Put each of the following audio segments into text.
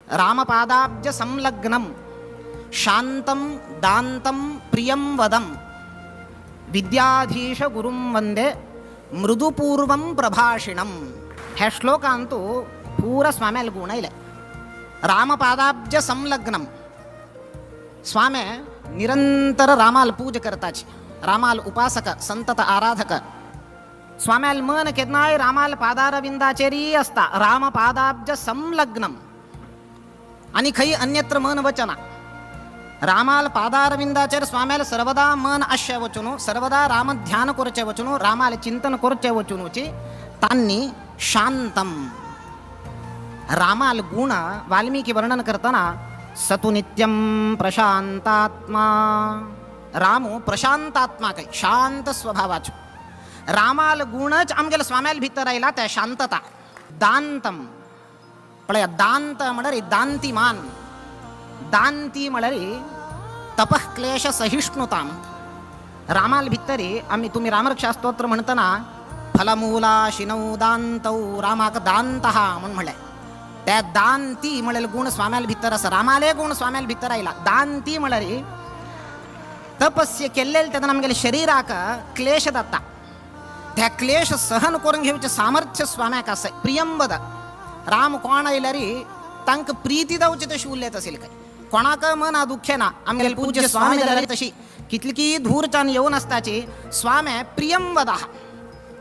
रामपादाब्ज संलग्नं शांतं दांतं प्रियं वदं विद्याधीश गुरुं वंदे मृदुपूर्वं प्रभाषिणं. ह्या श्लोकांतू पुरा स्वाम्याला गुण आयले. रामपादाब्ज संलग्नम, स्वामे निरंतर रामाल पूज करताची, रामाल उपासक, संतत आराधक. स्वाम्याल मन केन्नाय रामाल पादारविंदाचेरी असता. रामपादाब्ज संलग्नम आणि खई अन्यत्र मन वचना. रामाल पादारविंदाचेर स्वाम्याल सर्वदा मन आश्य वचुनु, सर्वदा राम ध्यान करचे वचुनु, रामाल चिंतन करचे वचुनुची तांनी शांतम. रामाल गुण वाल्मिकी वर्णन करताना सतु नित्यम प्रशांतात्मा. रामू प्रशांतात्मा काही शांत स्वभावाचो. रामाल गुणच आमगेले स्वाम्याल भितर आयला त्या शांतता. दांतम पळया, दांत म्हळ्यार दांतिमान. दांती म्हळ्यार तपः क्लेश सहिष्णुताम. रामाल भितरी आम्ही तुम्ही रामरक्षा स्तोत्र म्हणताना फलमूलाशिनौ दांतौ, रामाक दांत म्हणून म्हणले. त्या दांती म्हणलेले गुण स्वाम्याल भितर आसा. रामाले गुण स्वाम्याल भितर आयला. दांती म्हळ्यार तपस्य केल्लेले तेन्ना आमगेले शरीराक क्लेश जाता, त्या क्लेश सहन करून घेवचें सामर्थ्य स्वाम्याक आसा. प्रियंवद, राम कोण आयल्यार तांकां प्रिती जावची तशी उलयत असेल काय, कोणाक मना दुख्खे ना. आमगेले पूज्य स्वामी जाल्यार तशी कितली धूरच्यान येवन आसताची स्वामे प्रियंवद.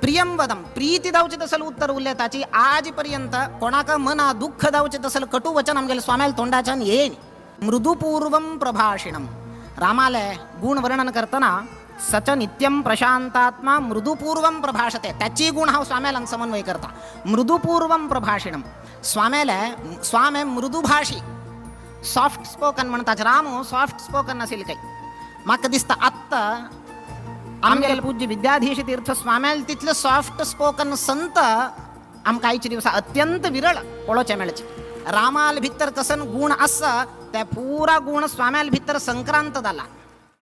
प्रियंवदम प्रीती जावची तसल उत्तर उलयताची. आज पर्यंत कोणाक मना दुःख जावचे तसल कटु वचन आमगेले स्वाम्याला तोंडाच्यान येईन. मृदुपूर्वं प्रभाषिणम, रामाले गुण वर्णन करताना सच नित्यम प्रशांतात्मा मृदुपूर्वं प्रभाषते. त्याची गुण हा स्वाम्याला समन्वय करता. मृदुपूर्वं प्रभाषिणम, स्वाम्याला स्वामे मृदुभाषी, सॉफ्ट स्पोकन म्हणतात. राम सॉफ्ट स्पोकन असेल काही म्हाका दिसता. आत्ता आमगेले पूज्य विद्याधीश तीर्थ स्वाम्याल तितले सॉफ्ट स्पोकन संत आमकां आयच्या दिवसा अत्यंत विरळ पळोवचे मेळचे. रामाल भितर कसन गुण आसा त्या पुरा गुण स्वाम्याल भितर संक्रांत जाला.